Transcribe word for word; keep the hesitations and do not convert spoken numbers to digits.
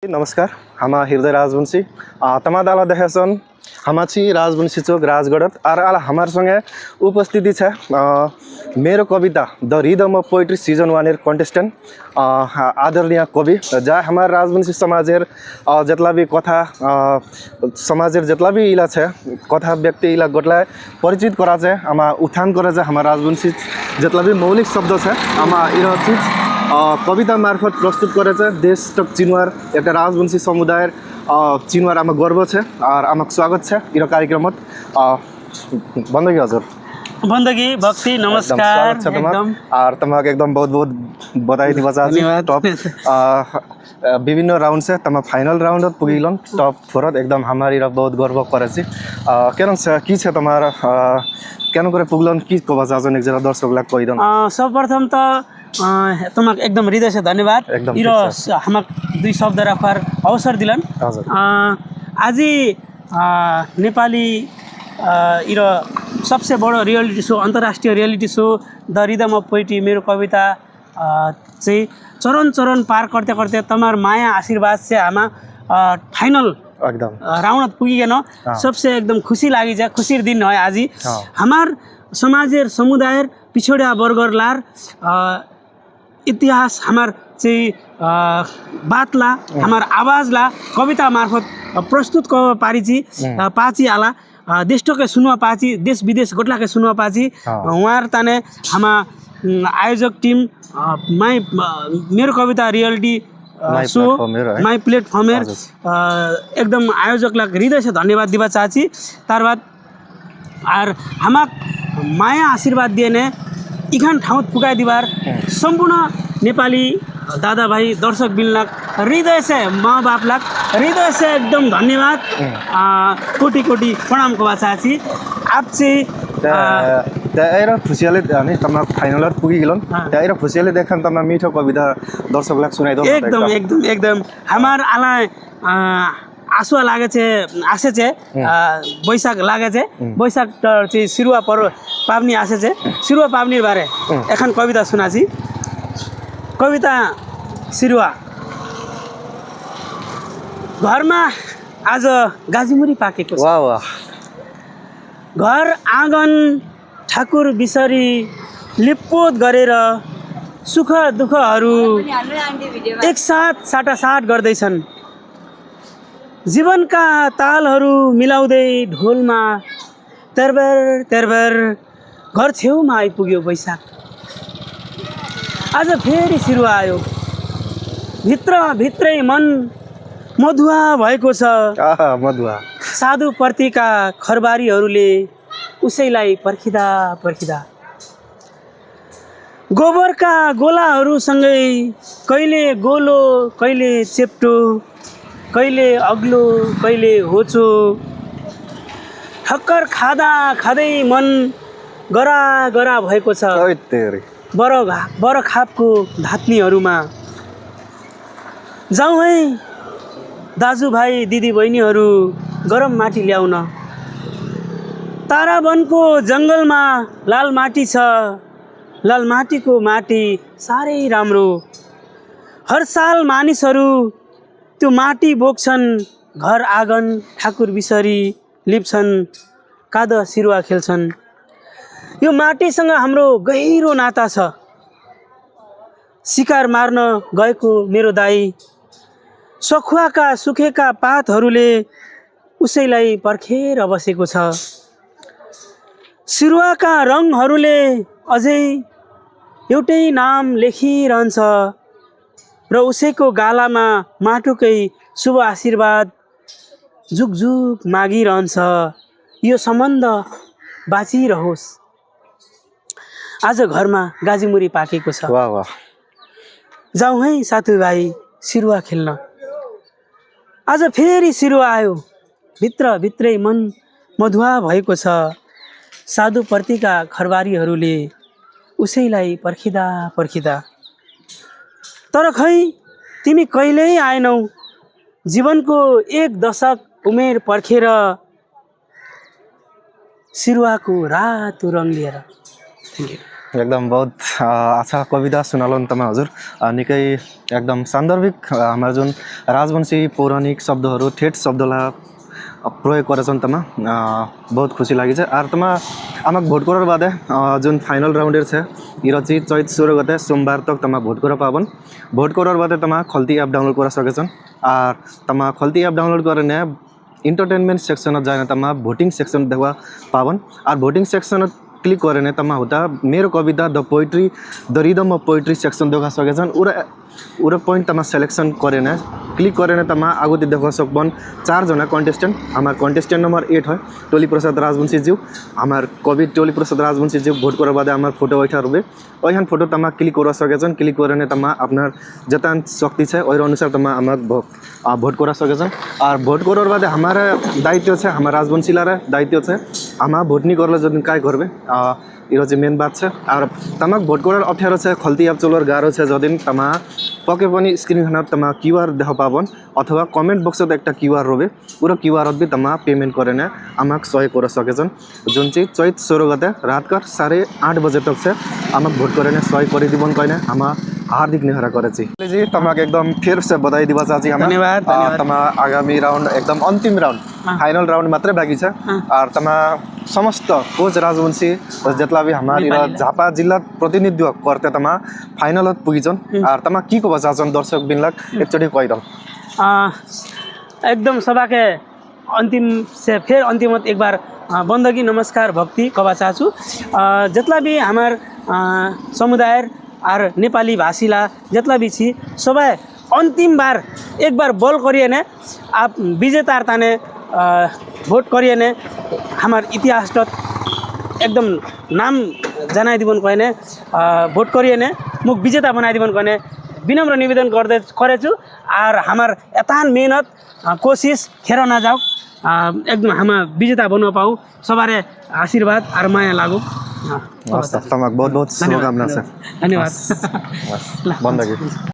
नमस्कार, हामा हृदय राजवंशी। अ, तमाद आला देखेछन्, हामा छि राजवंशी चोक राजगढत। आर आला हमार संगे उपस्थिति छ, अ, मेरो कविता The Rhythm of Poetry season one एर contestant, अ, हा, आदरणीय कवि, जा हमार राजवंशी समाजेर, अ, जेतला भी कथा, अ, समाजेर जेतला भी इला छ, कथा व्यक्ति इला गोटलाय परिचित करायचे, आमा उठान करायचे, हामा राजवंशी जेतला भी मौलिक शब्द छ, आमा इरा चिज, अ, कविता मार्फत प्रस्तुत करायचे, देश तक चिनवार, एकटा राजवंशी समुदायर, अ, चिनवार आमा गर्व छ, आर आमा स्वागत छ, इरा कार्यक्रमत, अ, बन्दगी हजुर। बन्दगी, भक्ति, एकदम नमस्कार, स्वागत छ तमार। एकदम। आर तमाक एकदम बहुत बहुत बधाई दिबा चाहछी। धन्यवाद। Top, अ, अ, विभिन्न round से तमा final round पुगिलोन, top four त एकदम हमार इरा बहुत गर्व करायछी। अ, केनोसे, कि छ तमार, अ, केनोकरे पुगलोन, कि कबा चाहछन् एक जरा दर्शकलाक कहिदन। अ, सर्वप्रथम त, अ, तमाक एकदम हृदय से धन्यवाद। एकदम इरा ठीक छ। स-, हमाक दुई शब्द राखवार अवसर दिलन। हजुर। अ, आजि, अ, नेपाली, अ, इरा सबसे बडो reality show, अन्तर्राष्ट्रिय reality show The Rhythm of Poetry मेरो कविता अ, चाहिँ चरण चरण पार करते करते तमार माया आशीर्वाद से हामा, अ, final, एकदम। अ, round त पुगिगेन। अँ। सबसे एकदम खुसी लागि जा, खुसीर दिन है आजि। अँ। हमार समाजेर समुदायर पिछडिया वर्गर लार, अ, इतिहास हमार चाहिँ, अ, बातला, अँ। हमार आवाजला कविता मार्फत, अ, प्रस्तुत क पारिछी, अँ। अ, पाछी आला। अ, देशटोके सुनवा पाछी, देश विदेश गोटलाके सुनवा पाछी, हाँ। अ, उहाँहरू ताने हामा, उम्, आयोजक team, अ, माई, अ, मेरो कविता reality, अ, माई show, platform हेर, है? माई platform हेर, हजुर। अ, एकदम आयोजकलाक हृदय से धन्यवाद दिबा चाहछी। तारबाद आर हामाक माया आशीर्वाद दिएने इखान ठाउँत पुगाइ दिबार हम्म। सम्पूर्ण नेपाली दादाभाइ दर्शकबिनलाक हृदय से, माँ बापलाक हृदय से एकदम धन्यवाद। हम्म। आ, कोटि कोटि प्रणाम कबा चाहछी। आब चाहिँ, त, आ, त एरा खुसियाली अनि तमार final त पुगिगेलोन। हाँ। त एरा खुसियाली देखान तमार मिठो कविता दर्शकलाक सुनाइदो न त एकदम, एकदम। एकदम, एकदम। हमार आला, आ, आसुवा लागेछे, आसेछे, हम्म। आ, बैशाख लागेछे, हम्म। बैशाख त चाहिँ सिरुवा पर्व पाबनी आसेछे, सिरुवा पाबनीर बारे हम्म। एखान कविता सुनाछी। कविता सिरुवा। घरमा आज गाजीमुरी पाकेको छ। वाह, वाह। घर आँगन ठाकुर बिसरी लिपपोत गरेर सुख दुःखहरू एकसाथ साटासाट गर्दैछन्। जीवनका तालहरू मिलाउँदै ढोलमा तेरबेर तेरबेर घर छेउमा आइपुग्यो बैशाख। आज फेरि सिरुवा आयो। भित्र भित्रै मन मधुवा भएको छ। आहा, मधुवा। साधु प्रतिका खरबारीहरूले उसैलाई पर्खिँदा पर्खिँदा। गोबरका गोलाहरूसँगै कहिले गोलो, कहिले चेप्टो, कहिले अग्लो, कहिले होचो। ठक्कर खाँदा खाँदै मन गरा गरा भएको छ। ओइ तेरी। बरखा, बरखापको धात्नीहरूमा। जाउँ है दाजुभाइ दिदीबहिनीहरू, गरम माटी ल्याउन। तारावनको जङ्गलमा लाल माटी छ। लाल माटीको माटी साह्रै राम्रो। हर साल मानिसहरू त्यो माटी बोक्छन्, घर आँगन ठाकुर बिसरी लिप्छन्, काँध सिरुवा खेल्छन्। यो माटीसँग हाम्रो गहिरो नाता छ। सिकार मार्न गएको मेरो दाइ सखुवाका सुकेका पातहरूले उसैलाई पर्खेर बसेको छ। सिरुवाका रङहरूले अझै एउटै नाम लेखिरहन्छ र उसैको गालामा माटोकै शुभ आशीर्वाद जुगजुग मागिरहन्छ, यो सम्बन्ध बाँचिरहोस्। आज घरमा गाजीमुरी पाकेको छ। वाह, वाह। जाउँ है साथीभाइ सिरुवा खेल्न। आज फेरि सिरुवा आयो, भित्र भित्रै मन मधुवा भएको छ। साधु प्रतिका खरबारीहरूले उसैलाई पर्खिँदा पर्खिँदा। तर खै तिमी कहिल्यै आएनौ, जीवनको एक दशक उमेर पर्खेर सिरुवाको रातो रङ लिएर। Thank you। एकदम बहुत, अ, अच्छा कविता सुनालन तमा हजुर। अ, निकै एकदम सान्दर्भिक, अ, हाम्रा जुन राजवंशी पौराणिक शब्दहरू, ठेट शब्दलाई, अ, प्रयोग करेछन् तमा, अ, बहुत खुसी लागिछ। आर तमा आमाक भोट करर बादे, अ, जुन final round-एर छ, इरची चैत सोह्र गते सोमबार तक तमा भोट करर पाबन। भोट करर बादे तमा खल्ती app download करा सकेछन्। आर तमा खल्ती app download करेने entertainment section-ত जायने तमा voting section देखबा पाबन। आर voting section-ত click करेने तमा हुता मेरो कविता The Poetry, The Rhythm of Poetry section देखा सकेछन्। उरा, उरा point तमा selection करेने, click करेने तमा आगुति देखा सकबन चार जना contestant। हाम्रा contestant number eight है टोली प्रसाद राजवंशी ज्यू। हाम्रा कवि टोली प्रसाद राजवंशी ज्यू भोट करर बादे हाम्रा photo उठा रुबे। ओइहन photo तमा click करा सकेछन्, click करेने तमा आपनर जेतान शक्ति छ, ओइर अनुसार तमा आमाक भो-, आ, भोट करा सकेछन्। आर भोट करर बादे हाम्रा दायित्व छ, हाम्रा राजवंशीलार दायित्व छ, आमा भोट नी करले जदिन काय करबे, आ, इरो चाहिँ main बात छ। आर तमाक भोट करर अप्ठ्यारो छ, खल्ती app चलर गाह्रो छ, जदिन तमा पके पनि screen खाना तमा QR देख पाबन, अथवा comment box-ত एकटा QR रबे, उरा QR-ত भी तमा payment करेने आमाक सहयोग करा सकेछन्। जुन चाहिँ चैत सोह्र गते रातकर साढे आठ बजे तक छ, आमाक भोट करेने सहयोग करिदिबन कहिने हाम्रा हार्दिक नेहरा करेछी। जी, तमाक एकदम फेर से बधाई दिबा चाहछी हाम्रा। धन्यवाद, आ, धन्यवाद। तमा आगामी round एकदम अन्तिम round, हाँ। Final round मात्रै बाँकी छ। हाँ। आर तमा समस्त कोच राजवंशी, जेतला भी हाम्रा नेपाली। झापा जिल्ला प्रतिनिधित्व करते तमा final-त पुगिछन्। हम्म। आर तमा की कबा चाहछन् दर्शकबिनलाक हम्म। एकचोटि कहिदल। आ, एकदम सभाके अन्तिम से फेर अन्तिमत एक बार, अ, बन्दगी, नमस्कार, भक्ति कबा चाहछु। अ, जेतला भी हाम्रा, अ, समुदाय आर नेपाली भाषीला जेतला भी छी, सबै अन्तिम बार एक बार बल करिएने आप विजेतार ताने, अ, भोट करिएने हाम्रा इतिहासत एकदम नाम जनाइदिबन कहिने, अ, भोट करिएने मुख विजेता बनाइदिबन कहिने विनम्र निवेदन गर्दै करेछु। आर हाम्रा एतान मेहनत, अ, कोसिस खेर नजाओ। अ, एकदम हाम्रा विजेता बन पाउ, सबारे आशीर्वाद आर माया लागो। अ, हस्, तमाक बहुत बहुत धन्यवाद, शुभकामना छ। धन्यवाद। हस्, हस्। ल, बन्दगी।